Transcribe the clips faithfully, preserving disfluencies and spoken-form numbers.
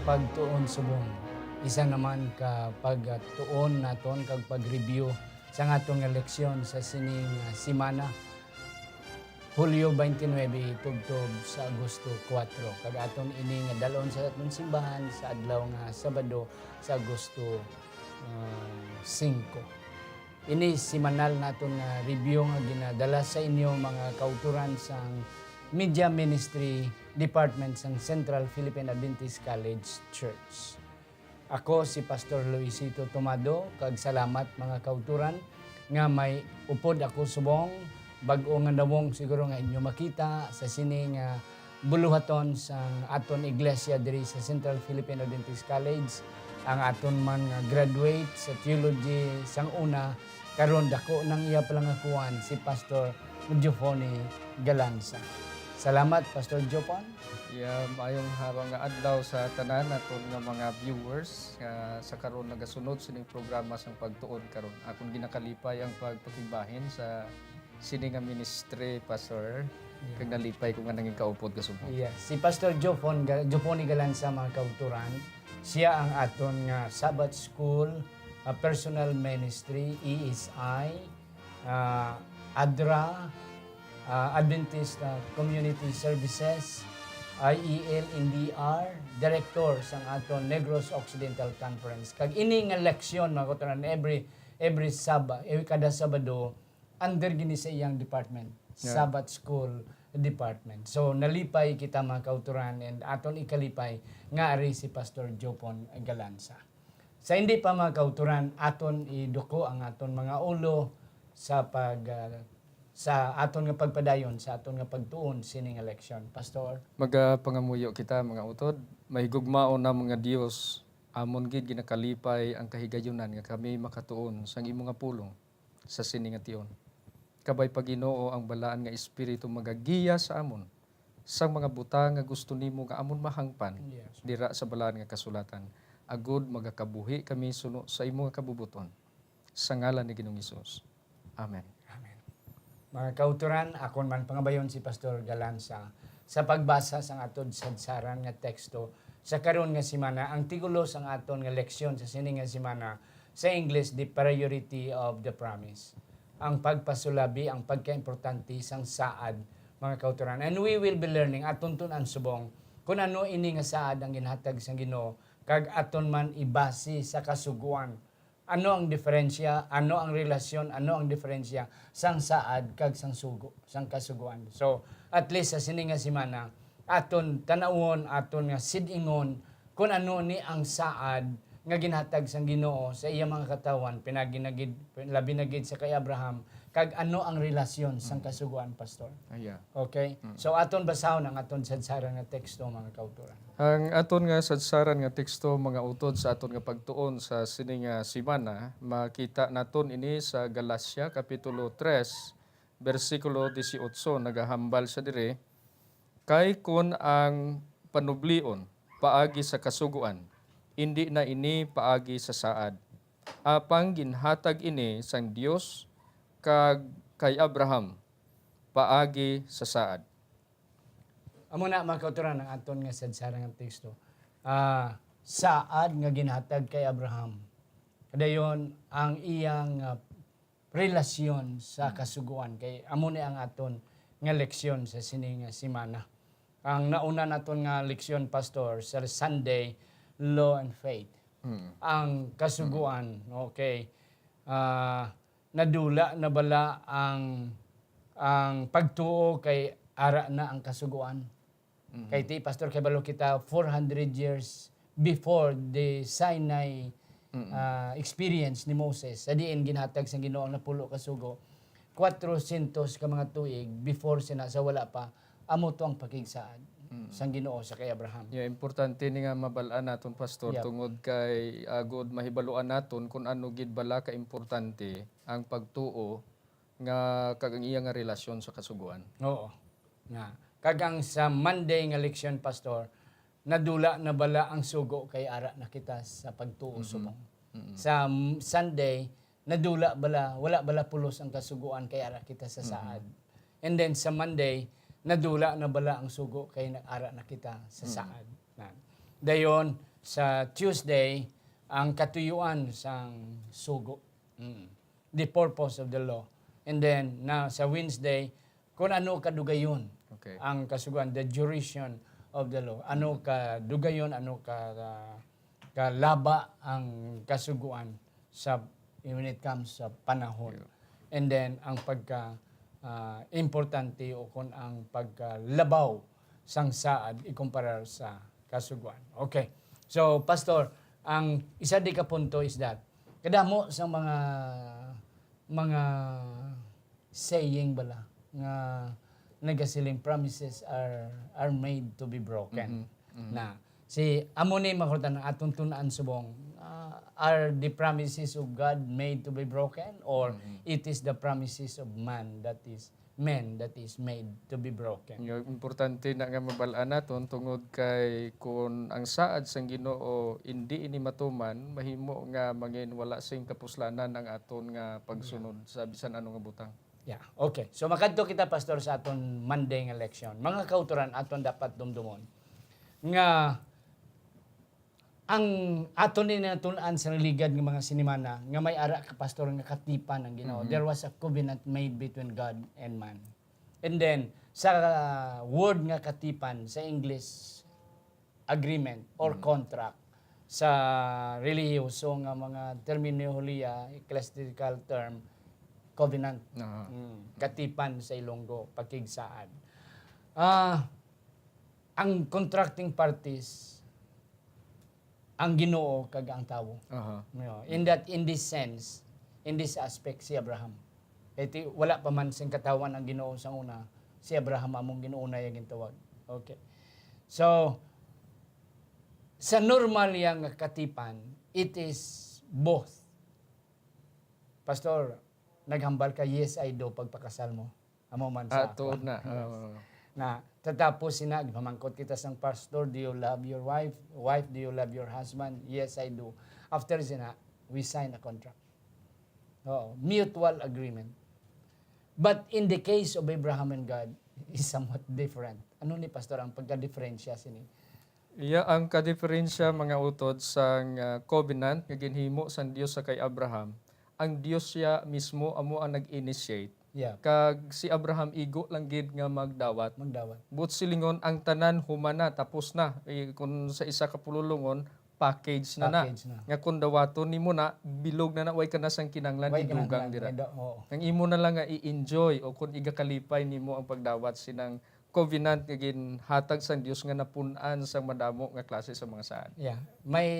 Pagtuon subong, isa naman ka pagtuon naton kag pag-review sa aton nga leksyon sa sining, ah, semana, Hulyo twenty-nine tubtob sa Agosto kuwatro, kag aton ini nga dal-on sa aton simbahan sa adlaw nga Sabado sa Agosto, ah, singko. Ini semanal naton nga review nga ginadala sa inyo, mga kauturan, sang Media Ministry Department sang Central Philippine Adventist College Church. Ako si Pastor Luisito Tomado, kag salamat, mga kauturan, nga may upod ako subong, bag-o nga nawong siguro nga inyo makita sa sini nga buluhaton sang aton iglesia diri sa Central Philippine Adventist College, ang aton man nga graduate sa theology sang una, karon dako nang iya palangakuan, si Pastor Giovanni Galanza. Salamat, Pastor Jopon. Ya, maayong harong nga adlaw sa tanan naton nga mga viewers nga sa karon nagasunod sining programa sang pagtuon karon. Akon ginakalipay ang pagpakigbahin sa sini nga ministry, Pastor. Yeah. Kag nalipay ko nga nangin kaupod ka subong. Yeah. Si Pastor Jopon Ga-, Joponi Galanza, mga kauturan, siya ang aton nga Sabbath School, ah, personal ministry, E S I, ah, ADRA, ah, Adventist, ah, Community Services, I E L, N D R, director sang aton Negros Occidental Conference. Kag ini nga leksyon, mga kauturan, every, every Sab-, every kada Sabado, under gini sa iyang department, Yeah. Sabbath School Department. So, nalipay kita, mga kauturan, and aton ikalipay nga ari si Pastor Jopon Galanza. Sa hindi pa, mga kauturan, aton iduko ang aton mga ulo sa pag, ah, sa aton nga pagpadayon, sa aton nga pagtuon sini nga leksyon. Pastor? Magapangamuyo kita, mga utod. Mahigugmaon namon nga Dios, amon gid ginakalipay ang kahigayunan nga kami makatuon sang imo nga pulong sa sini nga tion. Kabay pa, Ginoo, ang balaan nga Espiritu magagiya sa amon sang mga butang nga gusto nimo nga amon mahangpan Yes. dira sa Balaan nga Kasulatan, agud magakabuhi kami suno sa imo nga kabubuton. Sa ngalan ni Ginoong Hesus. Amen. Amen. Mga kauturan, akon man pangabayon si Pastor Galanza sa pagbasa sang aton sadsaran nga teksto sa karon nga semana. Ang titulo sang aton nga leksyon sa sini nga semana sa English, The Priority of the Promise. Ang pagpasulabi, ang pagkaimportante sang saad, mga kauturan. And we will be learning, aton tun-an subong, kung ano ini nga saad ang ginhatag sang Ginoo, kag aton man ibasi sa Kasugoan. Ano ang diferensya? Ano ang relasyon? Ano ang diferensya sang saad kag sang sugo, sang Kasugoan? So, at least sa sini nga semana, aton tanawon, aton nga sid-ingon, kun ano ni ang saad nga ginhatag sang Ginoo sa iya mga katawhan, pinagi na gid, labi na gid sa kay Abraham, kag ano ang relasyon sang Mm. Kasugoan, Pastor? Ah, yeah. Okay? Mm. So, aton basahon ang aton sadsaran nga teksto, mga kauturan. Ang aton nga sadsaran nga teksto, mga utod sa aton nga pagtuon sa sini nga semana, makita naton ini sa Galacia, Kapitulo tres, bersikulo dieciocho. Nagahambal siya diri, Kay kon ang panublion paagi sa Kasugoan, indi na ini paagi sa saad, apang ginhatag ini sang Dios kag kay Abraham paagi sa saad. Amo na, mga kauturan, ang aton nga sadsaran nga teksto. Ah, saad nga ginhatag kay Abraham. Dayon, ang iyang, ah, relasyon sa Mm. Kasugoan. Kay amo ni ang aton nga leksyon sa sini nga semana. Ang nauna naton nga leksyon, Pastor, sa Sunday, Law and Faith. Mm. Ang Kasugoan, okay. Ah, nadula na bala ang, ang pagtuo kay ara na ang Kasugoan? Mm. Kay ti, Pastor, kabalo kita, four hundred years before the Sinai, Mm. ah, experience ni Moses, sa diin ginhatag sang Ginoo ang napulo ka sugo, kwatrosyentos ka mga tuig before sina, sa wala pa, amo to ang pakigsaad Mm. sang Ginoo sa kay Abraham. Yeah, importante ni nga mabal-an naton, Pastor, Yep. tungod kay agud mahibaluan naton kung ano gid bala ka importante ang pagtuo nga kag ang iya nga relasyon sa Kasugoan. Oo. Nga. Kag ang sa Monday nga leksyon, Pastor, nadula na bala ang sugo kay ara na kita sa pagtuo Mhm. subong. Mhm. Sa m-, Sunday, nadula bala, wala bala pulos ang Kasugoan kay ara kita sa Mhm. saad. And then sa Monday, nadula na bala ang sugo kay nag-ara na kita sa Mhm. saad. Na. Dayon, sa Tuesday, ang katuyuan sang sugo. Mm. The purpose of the law. And then, na sa Wednesday, kung ano kadugayon Okay. ang kasugoan, the duration of the law. Ano kadugayon, ano ka, kalaba ang kasugoan sa, when it comes sa panahon. Yeah. And then, ang pagka, ah, importante o kung ang pagkalabaw sang saad ikumparar sa kasugoan. Okay. So, Pastor, ang isa di ka punto is that kadamo sa mga, mga saying bala nga nagasiling, "Promises are, are made to be broken." Mhm. Mhm. Na, si, amo ni makutan ang atong tun-an subong, ah, are the promises of God made to be broken, or Mhm. it is the promises of man that is, men that is made to be broken? Nga importante na nga mabal-an naton, tungod kay kun ang saad sang Ginoo indi ini matuman, mahimo nga mangin wala sing kapuslanan ang aton nga pagsunod Yeah. sa bisan ano nga butang. Yeah. Okay. So, makadto kita, Pastor, sa aton Monday nga leksyon. Mga kautoran, aton dapat dumdumon nga ang aton ni natun-an sa naligad nga mga sinimana nga may ara ka, Pastor, nga katipan ang Ginoo. Mhm. There was a covenant made between God and man. And then, sa word nga katipan sa English, agreement or Mm. contract, sa relihiyoso nga mga terminolohiya, ecclesiastical term, covenant. Aha. Mm. Katipan sa Ilonggo, pakigsaad. Ah, ang contracting parties, ang Ginoo kag ang tawo. Aha. You know, in that, in this sense, in this aspect, si Abraham. Kay ti-, wala pa man sing katawan ang Ginoo sa una, si Abraham among Ginoo na iya gintawag. Okay. So, sa normal yang katipan, it is both. Pastor, naghambal ka, "Yes, I do," pagpakasal mo. Amo man sa Ah, tuod ako. na. Yes. Oo. Na, tatapos sina, gipamangkot kita sang pastor, "Do you love your wife? Wife, do you love your husband?" "Yes, I do." After sina, we sign a contract. Oo, mutual agreement. But in the case of Abraham and God, is somewhat different. Ano ni, Pastor, ang pagka-diferensya sini? Iya, ang kadiferensya, mga utod, sang, ah, covenant nga ginhimo sang Dios sa kay Abraham, ang Dios siya mismo amo ang nag-initiate. Yeah. Kag si Abraham igo lang gid nga magdawat. Magdawat. Buot silingon, ang tanan human na, tapos na. Eh, kung sa isa ka pululongon, package na na. Package na. Nga kung dawaton nimo na, bilog na na, way ka na sang kinahanglan Way ka na idugang lang, dira. may da-, oo. Ang imo na lang nga i-enjoy o kung igakalipay nimo ang pagdawat sinang covenant nga ginhatag sang Dios nga napun-an sang madamo nga klase sa mga saad. Yeah. May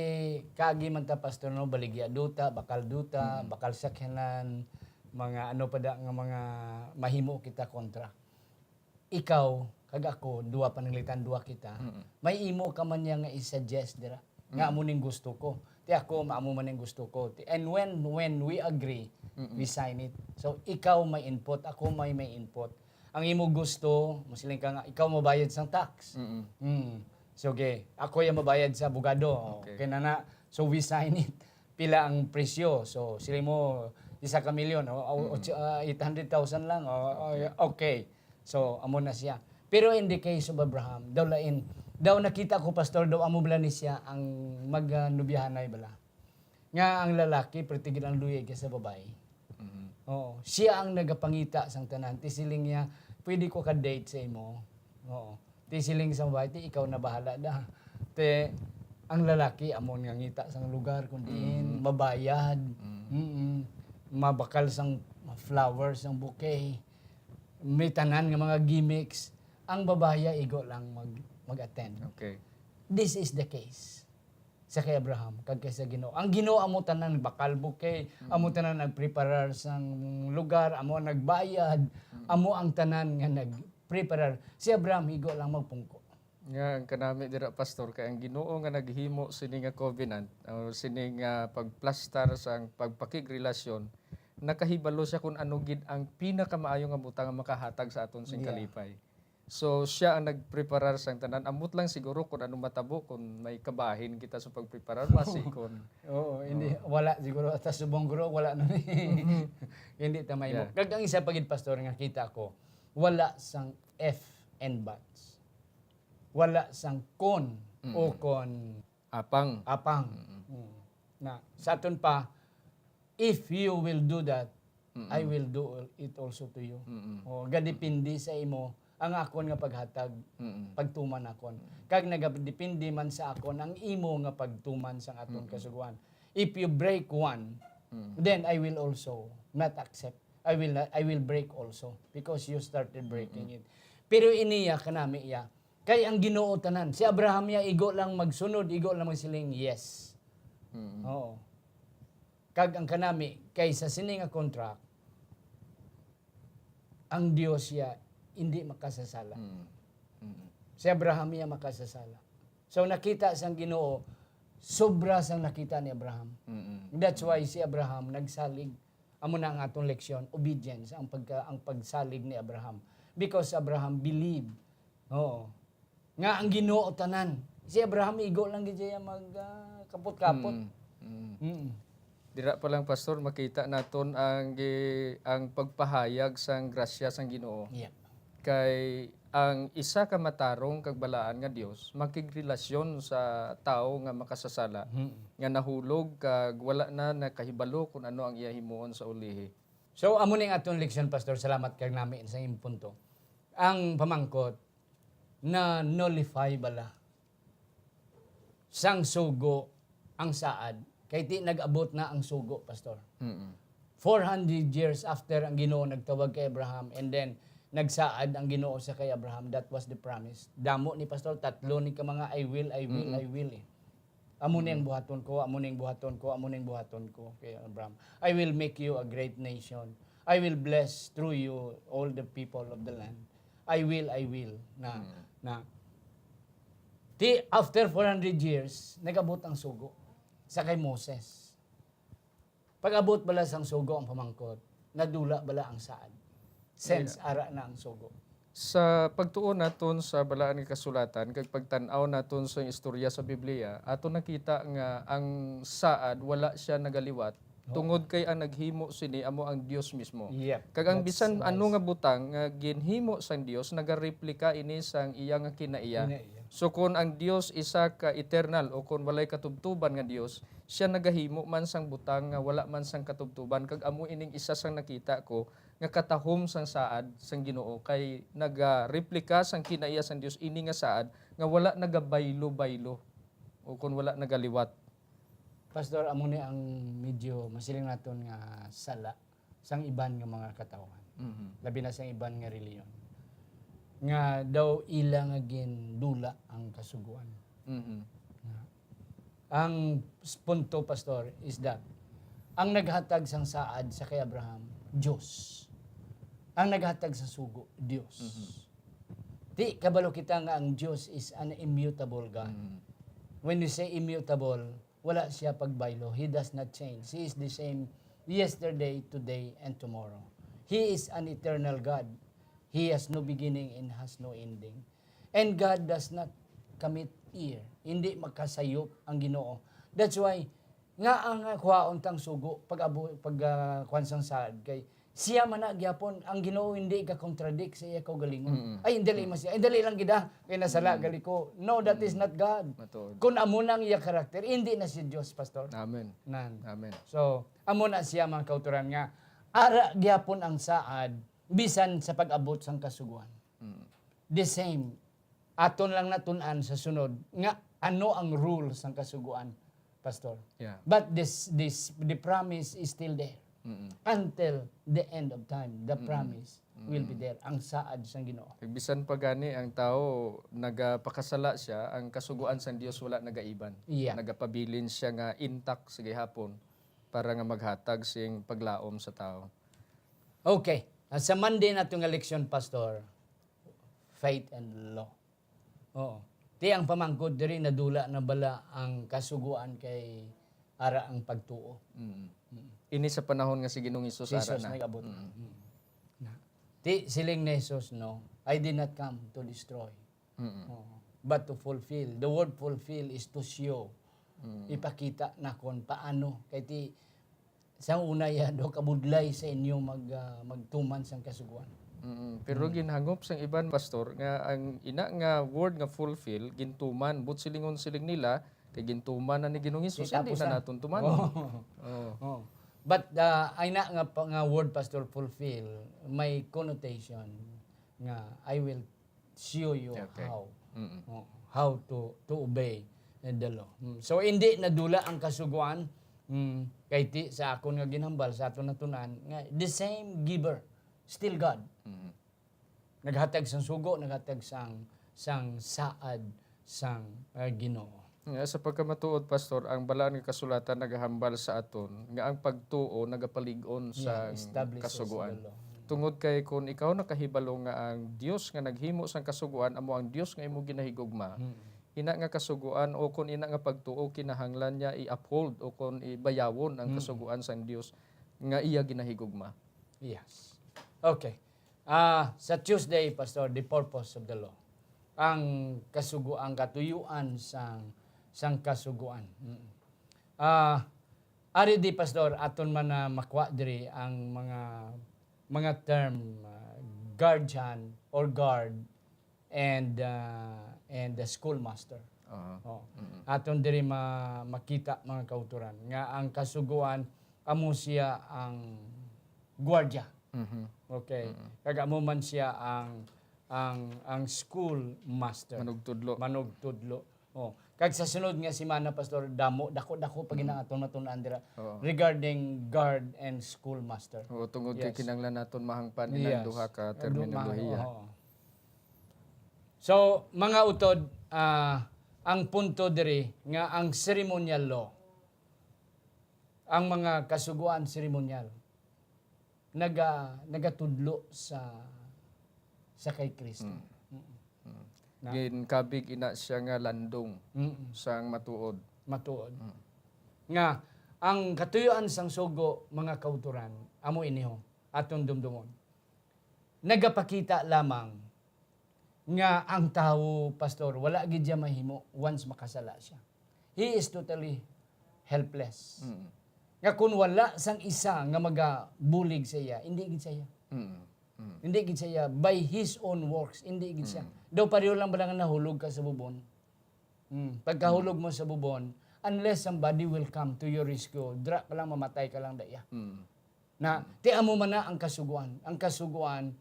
kaagi man ta, Pastor, no? Baligya duta, bakal duta, Mm. bakal sakyanan, mga ano pa da nga mga mahimo kita kontra. Ikaw kag ako, duwa pananglitan, duwa kita. Mm. May imo ka man niya nga i-suggest dira. Nga Mm. amo ning gusto ko. Ti ako, amo man ning gusto ko. Ti, and when, when we agree, Mm-mm. we sign it. So, ikaw may input, ako may, may input. Ang imo gusto, masiling ka nga, ikaw mabayad sang tax. Mm-mm. Hmm. So, okay. Ako yung mabayad sa abogado. Okay. Okay na na. So, we sign it. Pila ang presyo? So, sila mo, isa ka milyon, o, o, Mm-mm. otso, ah, eight hundred thousand lang. O, o, Okay. okay. So, amo na siya. Pero in the case of Abraham, daw lain, daw nakita ko, Pastor, daw amo bala ni siya ang mag, ah, nobyahanay bala. Nga ang lalaki, perti gid ang luyag kaysa babayi. Mhm. Oo. Siya ang nagapangita sang tanan. Ti siling niya, "Pwede ko ka-date sa imo." Oo. Ti siling sa babayi, "Ti ikaw na bahala da." Ti ang lalaki, amo nga ngita sang lugar, kung diin, Mhm. mabayad. Mhm. Mm-mm. Mabakal sang flowers, sang bouquet. May tanan nga mga gimmicks. Ang babayi, igo lang mag-, mag-attend. Okay. This is the case sa kay Abraham kag kay sa Ginoo. Ang Ginoo amo tanan bakal bouquet, Mm. amo tanan nagpreparar sang lugar, amo ang nagbayad, Mm. amo ang tanan nga nagpreparar. Si Abraham igo lang magpungko. Nga ang kanami dira, Pastor, kay ang Ginoo nga naghimo sini nga covenant, o sini nga pagplastar sang pagpakigrelasyon, nakahibalo siya kung ano gid ang pinakamaayo nga butang nga makahatag sa aton sing Yeah. kalipay. So, siya ang nagpreparar sang tanan. Ambot lang siguro kung ano matabo, kung may kabahin kita sa pagpreparar, basi kung Oo, hindi, Oo. wala siguro, hasta subong guro, wala na ni. Mhm. Hindi ta mahimo. Yeah. Kag ang isa pa gid, Pastor, nga kita ko, wala sang if and buts. Wala sang kun Mm. Ukon apang. Apang. Mm. Mm. Na, sa aton pa, "If you will do that, I Mm-mm. will do it also to you." Mm-mm. O, gadepende sa imo ang akon nga paghatag, Mm-mm. pagtuman akon. Mm-mm. Kag nagadepende man sa akon ang imo nga pagtuman sang aton Mm-mm. kasugoan. If you break one, Mm-mm. then I will also not accept. I will not, I will break also because you started breaking Mm-mm. it. Pero iniya kanami iya. Kay ang Ginoo tanan, si Abraham iya igo lang magsunod, igo lang magsiling, "Yes." Mm-mm. Oo. Kag ang kanami, kay sa sini nga contract, ang Dios iya hindi makasasala. Mm. Mm. Si Abraham iya makasasala. So, nakita sang Ginoo, sobra sang nakita ni Abraham. Mm. That's why si Abraham nagsalig. Amo na ang atong leksyon, obedience, ang pagka-, ang pagsalig ni Abraham. Because Abraham believed, oo, nga ang Ginoo tanan. Si Abraham igo lang gid siya mag, ah, kapot-kapot. Mm. Mm. Mm. Dira pa lang, Pastor, makita naton ang gi-, ang pagpahayag sang grasya sang Ginoo. Yep. Kay ang isa ka matarong kag balaan nga Dios makigrelasyon sa tawo nga makasasala, Mm. nga nahulog kag wala na nakahibalo kon ano ang iya himuon sa ulihi. So, amo ning aton leksyon, Pastor. Salamat kag nami sa imong punto. Ang pamangkot, na-nullify bala sang sugo ang saad? Kay ti nag-abot na ang sugo, Pastor. Mm-mm. Four hundred years after ang Ginoo nagtawag kay Abraham, and then nagsaad ang Ginoo sa kay Abraham. That was the promise. Damo ni, Pastor, tatlo ni ka mga "I will, I will, Mm-mm. I will," eh. "Amo ni ang Mm. buhaton ko, amo ni ang buhaton ko, amo ni ang buhaton ko," kay Abraham. "I will make you a great nation. I will bless through you all the people of the land. I will, I will." Na, Mm. na, ti, after four hundred years, nag-abot ang sugo sa kay Moses. Pag-abot bala sang sugo ang pamangkot, nadula bala ang saad? Since Yeah. ara na ang sugo. Sa pagtuon naton sa Balaan nga Kasulatan kag pagtan-aw naton sa istorya sa Biblia, aton nakita nga ang saad wala siya nagaliwat, No. tungod kay ang naghimo sini amo ang Dios mismo. Yep. Kag ang That's bisan ano nice. nga butang nga ginhimo sang Dios, nagareplika ini sang iya nga kinaiya. Kinaiya. So, kon ang Dios isa ka eternal o kon walay katubtuban nga Dios, siya nagahimo man sang butang nga wala man sang katubtuban, kag amo ining isa sang nakita ko nga katahom sang saad sang Ginoo, kay nagareplika sang kinaiya sang Dios ini nga saad nga wala nagabaylo-baylo o kon wala nagaliwat. Pastor, amo ni ang medyo masiling naton nga sala sang iban nga mga katawhan, Mhm. labi na sang iban nga reliyon, nga daw ila nga gindula ang kasugoan. Mhm. Nga, ang s-, punto, Pastor, is that ang naghatag sang saad sa kay Abraham, Dios. Ang naghatag sa sugo, Dios. Mhm. Di, kabalo kita nga ang Dios is an immutable God. Mhm. When we say immutable, wala siya pagbaylo. He does not change. He is the same yesterday, today, and tomorrow. He is an eternal God. He has no beginning and has no ending. And God does not commit error. Hindi makasayop ang Ginoo. That's why, nga ang, ah, kuhaon tang sugo, pag abo-, pag, ah, kuwan sang saad, kay siya man na gyapon, ang Ginoo hindi ka-contradict sa iya kaugalingon. Mm-mm. "Ay, dali Mm. man siya. Ay, dali lang gid, ah. Kay nasala Mm. gali ko." No, that is Mm. not God. Matuod. Kung amo na ang iya karakter, hindi na si Dios, Pastor. Amen. Nan. Amen. So, amo na siya, mga kautoran, nga ara gyapon ang saad, bisan sa pag-abot sang kasugoan. Mm. The same, aton lang natun-an sa sunod nga ano ang rule sang kasugoan, Pastor. Yeah. But this, this, the promise is still there. Mm-mm. Until the end of time, the Mm-mm. promise will be Mm-mm. there. Ang saad sang Ginoo. Kag bisan pa gani ang tawo nagapakasala siya, ang kasugoan sang Dios wala nagaiban. Yeah. Nagapabilin siya nga intact sa gihapon para nga maghatag sing paglaom sa tawo. Okay. Ah, sa Monday nato nga leksyon, Pastor, faith and law. Oo. Ti ang pamangkot diri, nadula na bala ang kasugoan kay ara ang pagtuo? Mm. Mm. Ini sa panahon nga si Ginoong Hesus ara Jesus na. Nag-abot na. Mm. Mm. Na. Ti siling ni Jesus, no, "I did not come to destroy, Mm. oo, but to fulfill." The word fulfill is to show. Mm. Ipakita na kon paano. Kay ti, sa una, iya daw kabudlay sa inyo mag, ah, magtuman sang kasugoan. Mm, pero ginhangop sang iban, Pastor, nga ang ina nga word nga fulfill, gintuman, but silingon siling nila, kay gintuman na ni Ginoong Hesus, hindi na naton tumanon. Oh. Oh. But uh, ay na nga, pa- nga word, Pastor, fulfill, may connotation nga I will show you Okay. how Mm-mm. oh, how to to obey the law. Mm. So hindi nadula ang kasugoan, mm, kay ti sa akon nga ginhambal sa aton natunan nga the same giver, still God. Mm-mm. Naghatag sang sugo, naghatag sang sang saad sang uh, Ginoo. Nga sa pagkamatuod, Pastor, ang Balaan nga Kasulatan nagahambal sa aton nga ang pagtuo nagapalig-on Yeah, sa establishes kasugoan. The law. Tungod kay kun ikaw nakahibalo nga ang Dios nga naghimo sang kasugoan amo ang Dios nga imo ginahigugma, Mm. ina nga kasugoan o kun ina nga pagtuo kinahanglan niya i-uphold o kun ibayawon ang Mm. kasugoan sang Dios nga iya ginahigugma. Yes. Okay. Ah, sa Tuesday, Pastor, the purpose of the law. Ang kasugo ang katuyuan sang sang kasugoan. Mm. Ah, ari di, Pastor, aton man na makuha diri ang mga mga term, ah, guardian or guard and ah, and the schoolmaster. Aha. Oh. Mm-mm. Aton diri ma- makita, mga kauturan, nga ang kasugoan amo siya ang gwardiya. Mhm. Okay. Mm. Kag amo man siya ang ang ang school master. Manugtudlo. Manugtudlo. Oh. Kag sa sunod nga semana, Pastor, damo, dako-dako pa gid ang aton matun-an dira Oo. regarding guard and school master. Oo, tungod kay Yes. kinahanglan naton mahangpan ilang Yes. duha ka Ang du- terminolohiya. Mahang-, oo. So, mga utod, ah, ang punto diri nga ang ceremonial law, ang mga kasugoan seremonyal, naga nagatudlo sa sa kay Kristo. Mm. Mm. Mm. Na? Ginkabig ina siya nga landong Mm. sang matuod. Matuod. Mm. Nga ang katuyoan sang sugo, mga kauturan, amo iniho, aton dumdumon. Nagapakita lamang nga ang tawo, Pastor, wala gid siya mahimo once makasala siya. He is totally helpless. Mm. Nga kung wala sang isa nga magabulig sa iya, hindi gid siya. Mm. Mm. Hindi gid siya by his own works, hindi gid siya. Mm. Daw pareho lang ba nga nahulog ka sa bubon? Mm. Pagkahulog Mm. mo sa bubon, unless somebody will come to your rescue, dira ka lang, mamatay ka lang daya. Mm. Na, Mm. ti amo man na ang kasuguan. Ang kasuguan,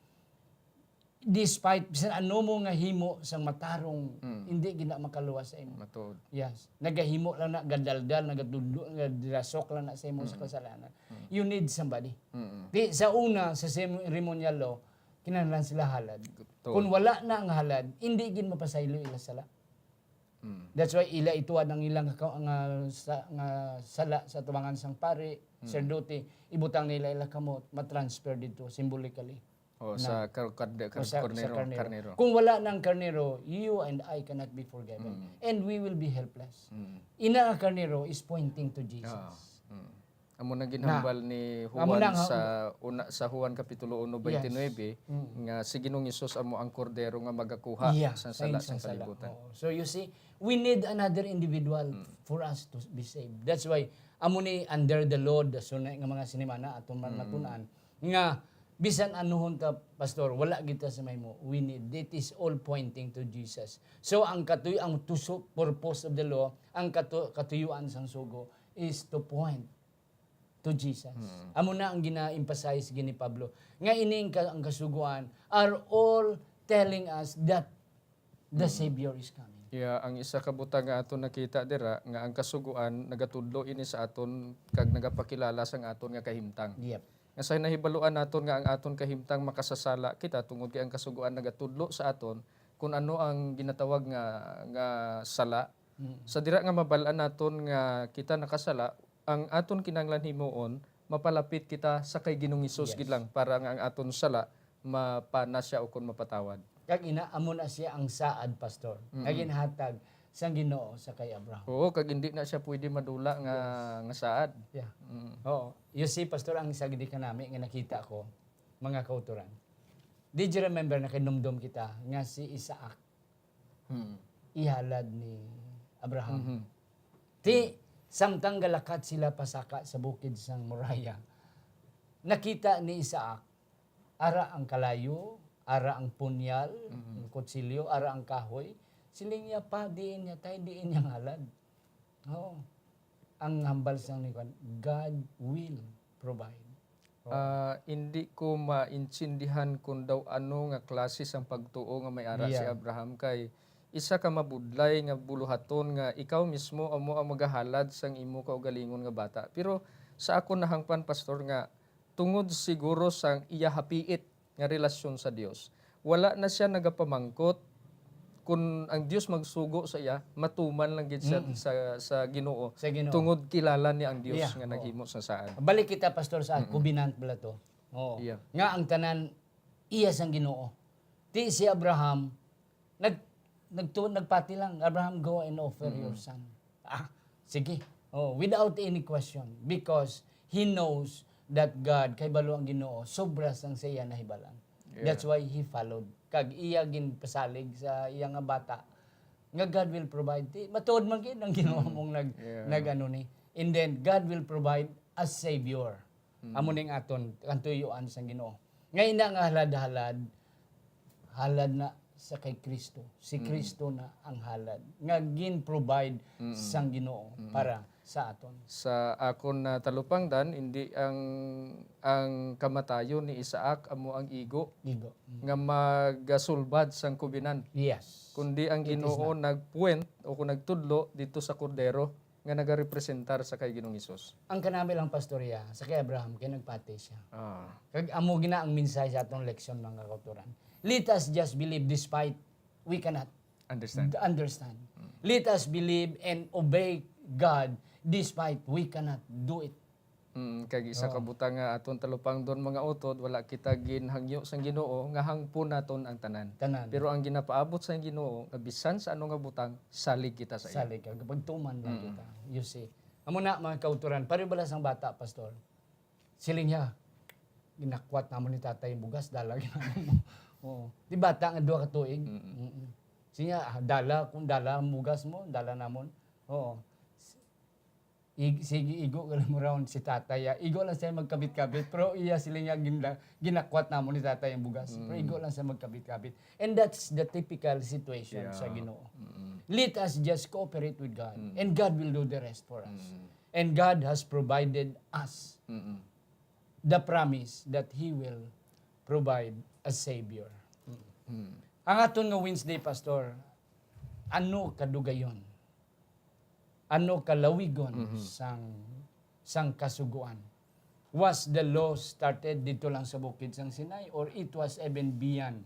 despite bisan ano mo nga himo sang matarong, Mm. hindi gid na makaluwas sa imo. Matuod. Yes. Nagahimo lang na, gadaldal, nagadudlo, nagadasok lang na sa imo sa Mm. kasalanan. Mm. You need somebody. Mm. Di, sa una, sa ceremonial law, kinahanglan sila halad. Tuod. Kung wala na ang halad, hindi gid mapasaylo ila sala. Mm. That's why ila ituad ang ilang ka-, nga sa-, nga sala sa tubangan sang pari, Mm. sacerdote, ibutang nila ila kamot, matransfer dito symbolically. O, Na. sa kar-, kar-, kar-, O, sa, sa karnero, karnero. karnero. Kung wala nang karnero, you and I cannot be forgiven. Mm. And we will be helpless. Mm. Ina nga karnero is pointing to Jesus. Ah, mm. Amo nang Na. ginhambal ni Amo Juan nang ha- sa una, sa Juan Kapitulo uno, Yes. twenty-nine, Mm. nga si Ginoong Hesus amo ang kordero nga magakuha Yeah, sa sala sa sang sala. kalibutan. Oo. So you see, we need another individual Mm. for us to be saved. That's why amo ni under the Lord, the sunay nga mga sinimana aton man Mm. matun-an, nga bisan anuhon ta, Pastor, wala kita sa mahimo. We need, it is all pointing to Jesus. So, ang katuy-, ang tuso, purpose of the law, ang katu-, katuyuan sang sugo is to point to Jesus. Mm. Amo na ang gina-emphasize gid ni Pablo. Nga ini ang ka-, ang kasugoan are all telling us that the Mm. Savior is coming. Yeah, ang isa ka butang nga aton nakita dira nga ang kasugoan nagatudlo ini sa aton kag nagapakilala sang aton nga kahimtang. Yep. Nga sa nahibaluan naton nga ang aton kahimtang makasasala kita tungod kay ang kasugoan nagatudlo sa aton kung ano ang ginatawag nga, nga sala. Mm. Sa dira nga mabal-an naton nga kita nakasala, ang aton kinahanglan himuon, mapalapit kita sa kay Ginoong Hesus Yes. gid lang para nga ang aton sala mapana siya ukon mapatawad. Kag ina, amo na siya ang saad, Pastor, nga Mm. ginhatag sang Ginoo sa kay Abraham. Oo, kag hindi na siya pwede madula nga, Yes. nga saad. Yeah. Mm. Oo. You see, Pastor, ang isa gid kanami nga nakita ko, mga kauturan. Did you remember, nakinumdom kita nga si Isaac Mm. ihalad ni Abraham? Mhm. Ti, samtang galakat sila pasaka sa bukid sang Moriah, nakita ni Isaac Ara ang kalayo, ara ang punyal, ang kutsilyo, ara ang kahoy. Siling niya pa, diin niya tay, diin niya ngalad. Oo. Ang hambal sang ni Juan, God will provide. Oo. Ah, indi ko maintindihan kung daw ano nga klase sang pagtuo nga may ara si Yeah. Abraham, kay isa ka mabudlay nga buluhaton nga ikaw mismo amo ang magahalad sang imo kaugalingon nga bata. Pero sa akon nahangpan, Pastor, nga tungod siguro sang iya hapiit nga relasyon sa Dios, wala na siya nagapamangkot kun ang Dios magsugo sa iya, matuman lang gid sa Mm. sa, sa Ginoo, Sa Ginoo. tungod kilala niya ang Dios Yeah, nga oo. Naghimo sa saad. Balik kita, Pastor, sa Mm-mm. covenant pala to. Oo. Yeah. Nga ang tanan, iya sang Ginoo. Ti si Abraham, nag, nagtu, nagpati lang, "Abraham, go and offer Mm-mm. your son." Ah, sige. Oh, without any question. Because he knows that God, kay balo ang Ginoo, sobra sang sa iya nahibalan. Yeah. That's why he followed. Kag iya ginpasalig sa iya nga bata, nga God will provide. Ti, matuod man gid ang Ginoo Mm. mong nag, Yeah. nag ano ni. And then, God will provide a Savior. Mm. Amo ning aton, ang tuyuan sang Ginoo. Nga ina nga halad-halad, halad na sa kay Kristo. Si Mm. Kristo na ang halad nga gin-provide Mm. sang Ginoo Mm. para sa aton. Sa akon na talupangdan, hindi ang ang kamatayon ni Isaac amo ang igo Igo. Mm. nga magasulbad sang covenant, Yes. kundi ang It is Ginoo not. nagpuwent o kung nagtudlo dito sa kordero nga nagarepresentar sa kay Ginoong Hesus. Ang kanami lang, Pastor, ya, sa kay Abraham, kay nagpati siya. Ah, Kag amo gina ang mensahe sa atong leksyon, mga kauturan. Let us just believe despite we cannot understand. understand. Let us believe and obey God despite we cannot do it. Mm, kag isa Oo. ka butang nga aton talupangdon, mga utod, wala kita ginhangyo sang Ginoo nga hangpon naton ang tanan. Tanan. Pero ang ginapaabot sang Ginoo nga bisan sa ano nga butang, salig kita sa iya. Salig ka, pagtuman lang Mm. kita. You see. Amo na, mga kauturan, pareho bala sang bata, Pastor. Siling niya, "Ginakwat namon ni tatay yung bugas, dala ginamon mo." Oo. Di bata nga duha ka tuig. Mm. Mm-mm. Siling niya, "Ah, dala, kung dala ang bugas mo, dala namon." Oo. Ig-, sige, igo ka lang mo raon si tatay, ah. Igo lang siya magkabit-kabit, pero iya siling niya, "Ginla-, ginakwat namon ni tatay ang bugas." Pero Mm. igo lang siya magkabit-kabit. And that's the typical situation sa Yeah. Ginoo. Mm. Let us just cooperate with God, Mm. and God will do the rest for us. Mm. And God has provided us Mm. the promise that He will provide a Savior. Mm. Ang aton nga Wednesday, Pastor, ano kadugayon? Ano kalawigon Mhm. sang, sang Kasugoan? Was the law started dito lang sa bukid sang Sinai, or it was even beyond,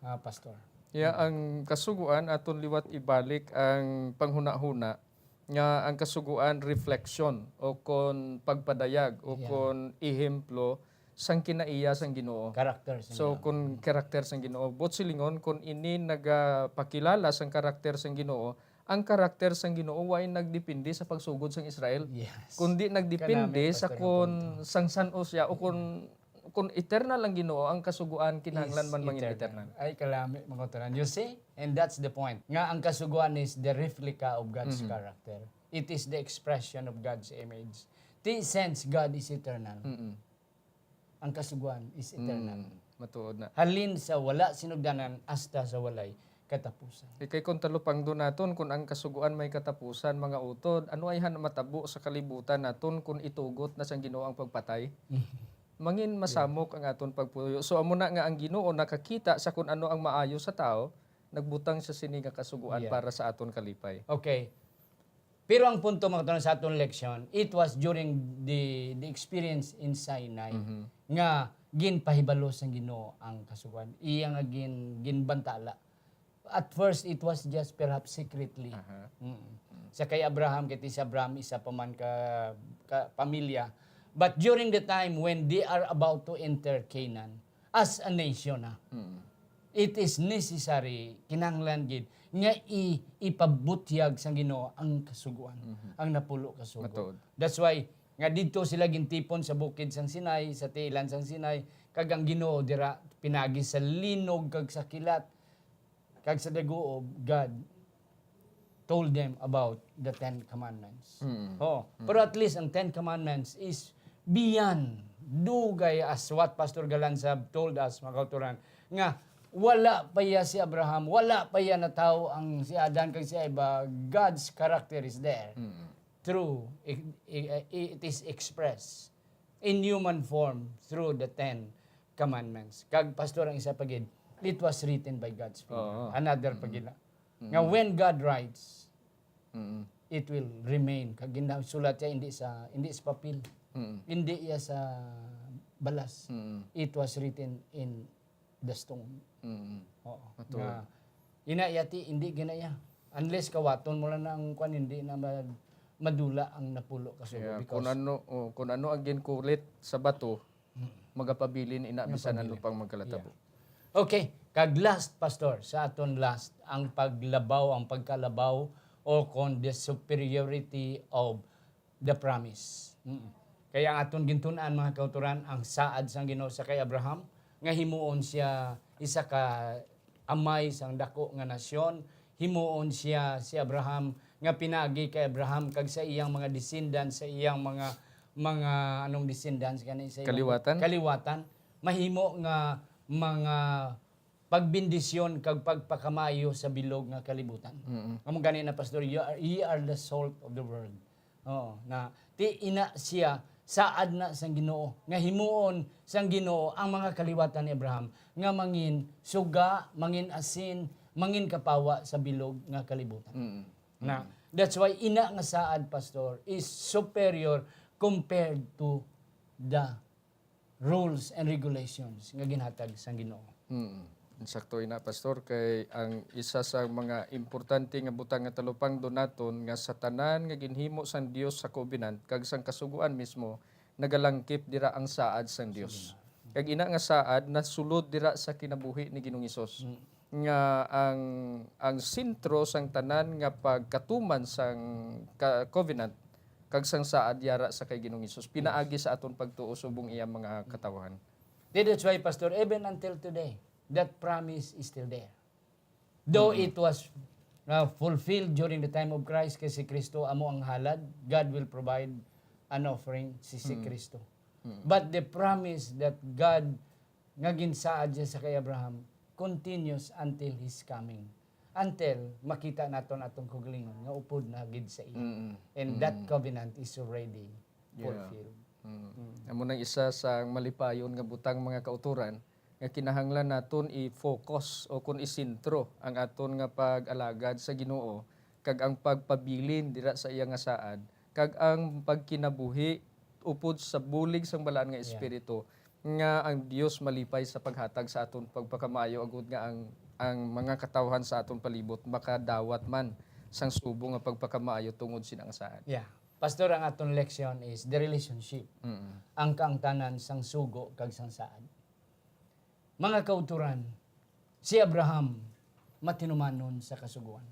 ah, Pastor? Ya, ang Kasugoan, aton liwat ibalik ang panghunahuna nga ang Kasugoan reflection o kon pagpadayag o Yeah. kon ehemplo sang kinaiya sang Ginoo. Character sang So, Ginoo. Kun karakter sang Ginoo, buot silingon, kun ini nagapakilala sang karakter sang Ginoo, ang karakter sang Ginoo way nagdepende sa pagsugod sang Israel, Yes. kundi nagdepende Kanami, sa Pastor, kun yung punto. sang san-o siya o kun, kun eternal ang Ginoo, ang Kasugoan kinahanglan Is man mangin eternal. Eternal. Ay, kalami, mga kauturan. You see? And that's the point. Nga ang Kasugoan is the replica of God's Mhm. character. It is the expression of God's image. Ti, since God is eternal, Mm-mm. ang Kasugoan is eternal. Mm, matuod na. Halin sa wala sinugdanan hasta sa walay katapusan. Eh, kay kung talupangdo naton, kung ang Kasugoan may katapusan, mga utod, ano ay han matabo sa kalibutan naton kung itugot na sang Ginoo ang pagpatay? Mangin masamok ang aton pagpuyo. So, amo na nga ang Ginoo nakakita sa kung ano ang maayo sa tawo, nagbutang sa sini nga Kasugoan Yeah. para sa aton kalipay. Okay. Pero ang punto, mga kauturan, sa aton leksyon, it was during the, the experience in Sinai Mhm. nga ginpahibalo sang Ginoo ang Kasugoan. Iya nga gin-, ginbantala. At first, it was just perhaps secretly. Aha. Mm. Sa kay Abraham, kay ti si Abraham, isa pa man ka, ka pamilya. But during the time when they are about to enter Canaan, as a nation na, Mm. it is necessary, kinahanglan gid, nga i-, ipabutyag sang Ginoo ang Kasugoan, Mhm. ang napulo ka sugo. Matuod. That's why, nga didto sila gintipon sa bukid sang Sinai, sa tiilan sang Sinai, kag ang Ginoo dira, pinagi sa linog kag sa kilat, kag sa daguob, God told them about the Ten Commandments. Mm. Oh, pero at least ang Ten Commandments is beyond dugay as what Pastor Galanza told us, mga kauturan, nga wala pa iya si Abraham, wala pa iya natawo ang si Adan kag si Eva, God's character is there. Mm. Through, i- i- it is expressed in human form through the Ten Commandments. Kag, Pastor, ang isa pa gid, it was written by God's finger. Oo. Another pa gid na. Nga when God writes, Mm. it will remain. Kag ginasulat siya hindi sa, hindi sa papel. Mm. Hindi iya sa balas. Mm. It was written in the stone. Mm. Oo. Matuod. Nga, ina yati, hindi gina iya. Unless kawaton mo lang ang kwan, hindi na ma- madula ang napulo ka sugo. Yeah, because kung ano, oh, kung ano ang ginkulit sa bato, Mm. magapabilin ina bisan ano pang magkalatabo. Yeah. Okay, kag last, Pastor, sa aton last, ang paglabaw, ang pagkalabaw, o kon the superiority of the promise. Mm. Kaya ang aton gintun-an, mga kauturan, ang saad sang Ginoo sa kay Abraham, nga himuon siya isa ka amay sang dako nga nasyon, himuon siya si Abraham nga pinaagi kay Abraham kag sa iyang mga descendants, sa iyang mga, mga, anong descendants gani, sa iyang kaliwatan, kaliwatan, mahimo nga mga pagbendisyon kag pagpakamaayo sa bilog nga kalibutan. Mm-mm. Amo gani na, Pastor, you are, ye are the salt of the world. Oo, na ti ina siya, saad na sang Ginoo, nga himuon sang Ginoo ang mga kaliwatan ni Abraham nga mangin suga, mangin asin, mangin kapawa sa bilog nga kalibutan. Mm. Na, mm, that's why ina nga saad, Pastor, is superior compared to the rules and regulations nga ginhatag sang Ginoo. Mm. Insakto ina, Pastor, kay ang isa sa mga importante nga butang nga talupangdon naton nga sa tanan nga ginhimo sang Dios sa covenant kag sang Kasugoan mismo, nagalangkip dira ang saad sang Dios. Sige. Kag ina nga saad nasulod dira sa kinabuhi ni Ginoong Hesus. Mm. Nga ang, ang sentro sang tanan nga pagkatuman sang ka-, covenant kag sang saad yara sa kay Ginoong Hesus pinaagi sa aton pagtuo subong iya mga katawhan. That's why, Pastor, even until today, that promise is still there. Though, mm-mm, it was, uh, fulfilled during the time of Christ, kay si Kristo amo ang halad, God will provide an offering, si, si, mm, Kristo. Mm. But the promise that God nga ginsaad siya sa kay Abraham continues until his coming, until makita naton atong kaugalingon nga upod na gid sa iya. Mm-mm. And that, mm, covenant is already, yeah, fulfilled. Mm. Mm. Amo nang isa sa malipayon nga butang, mga kauturan, nga kinahanglan naton i-focus o kun isentro ang aton nga pag-alagad sa Ginoo kag ang pagpabilin dira sa iya nga saad kag ang pagkinabuhi upod sa bulig sang Balaan nga, yeah, Espiritu, nga ang Dios malipay sa paghatag sa aton pagpakamaayo, agud nga ang, ang mga katawhan sa aton palibot makadawat man sang subong nga pagpakamaayo tungod sina nga saad. Yeah. Pastor, ang aton leksyon is the relationship, mm, ang kaangtanan sang sugo kag sang saad. Mga kauturan, si Abraham matinumanon sa Kasugoan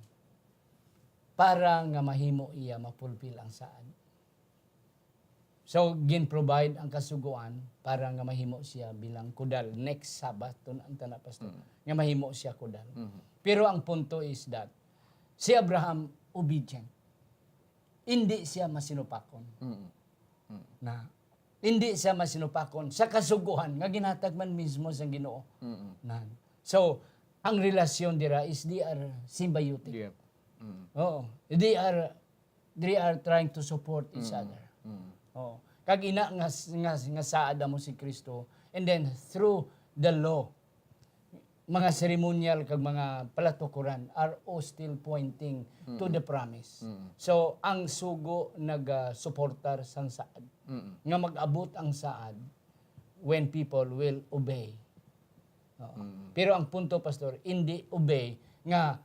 para nga mahimo iya mapulpil ang saad. So, gin-provide ang Kasugoan para nga mahimo siya bilang kudal. Next Sabbath, tun-an ta na, Pastor, mm, nga mahimo siya kudal. Mhm. Pero ang punto is that si Abraham obedient. Hindi siya masinupakon. Mm. Mm. Na, hindi siya masinupakon sa Kasugoan nga ginhatag man mismo sang Ginoo. Mm. Na. So, ang relasyon dira is they are symbiotic. Yep. Mm. Oo. They are, they are trying to support each, mm, other. Mm. Oo. Kag ina nga, nga, nga saad mo si Kristo, and then through the law, mga seremonyal kag mga palatukuran are all still pointing to, mm-mm, the promise. Mm-mm. So, ang sugo nagasuportar sang saad. Mm-mm. Nga mag-abot ang saad when people will obey. Oo. Mm-mm. Pero ang punto, Pastor, hindi obey nga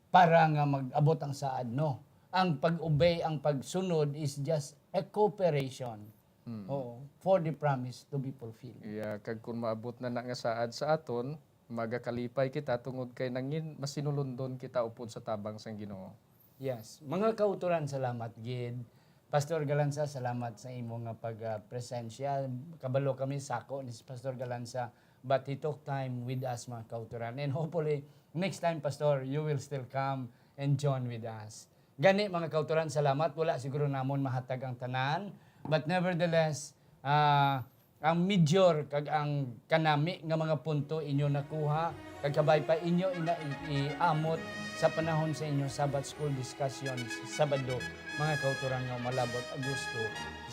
para nga mag-abot ang saad, no. Ang pag-obey, ang pagsunod is just a cooperation. Mm. Oo, for the promise to be fulfilled. Yeah, kag kung maabot na na nga saad sa aton, magakalipay kita tungod kay nangin masinulundon kita upod sa tabang sang Ginoo. Yes. Mga kauturan, salamat gid. Pastor Galanza, salamat sa imo nga pag, ah, presensya. Kabalo kami, sako ni si Pastor Galanza, but he took time with us, mga kauturan. And hopefully, next time, Pastor, you will still come and join with us. Gani, mga kauturan, salamat. Wala siguro namon mahatag ang tanan. But nevertheless, ah, ang major kag ang kanami nga mga punto inyo nakuha, kag kabay pa inyo ina-, i-, iamot sa panahon sa inyo Sabbath School discussions, Sabado, mga kautoran nga umalabot, Agosto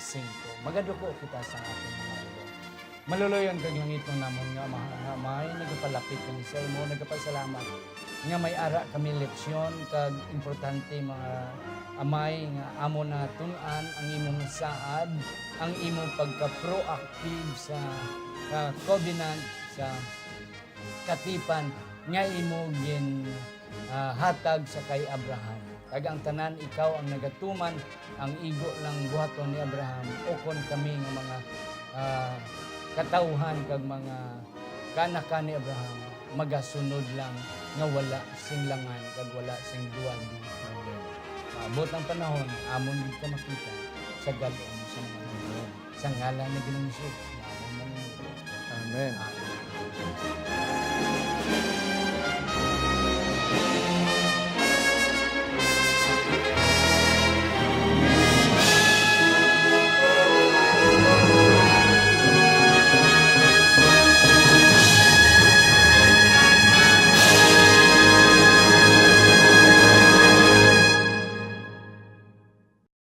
singko. Magaduko kita sa aton mga ulo. Maluloyon kag langitnon namon nga Ama, nga Amay, nagapalapit kami sa imo, nagapasalamat nga may ara kami leksyon kag importante, mga Amay, nga amo na tun-an ang imong saad, ang imong pagka-proactive sa, ah, covenant, sa katipan nga imo gin, ah, hatag sa kay Abraham. Kag ang tanan, ikaw ang nagatuman, ang igo lang buhaton ni Abraham, ukon kami nga mga, ah, katawhan kag mga kaanakan ni Abraham, magasunod lang nga wala sing langan kag wala sing duwal. Amen. Maabot ang panahon, amon gid ka makita sa galon sa mga Amen. Sa ngalan ni Ginoong Jesus, nga amon manunod. Amen. Amen.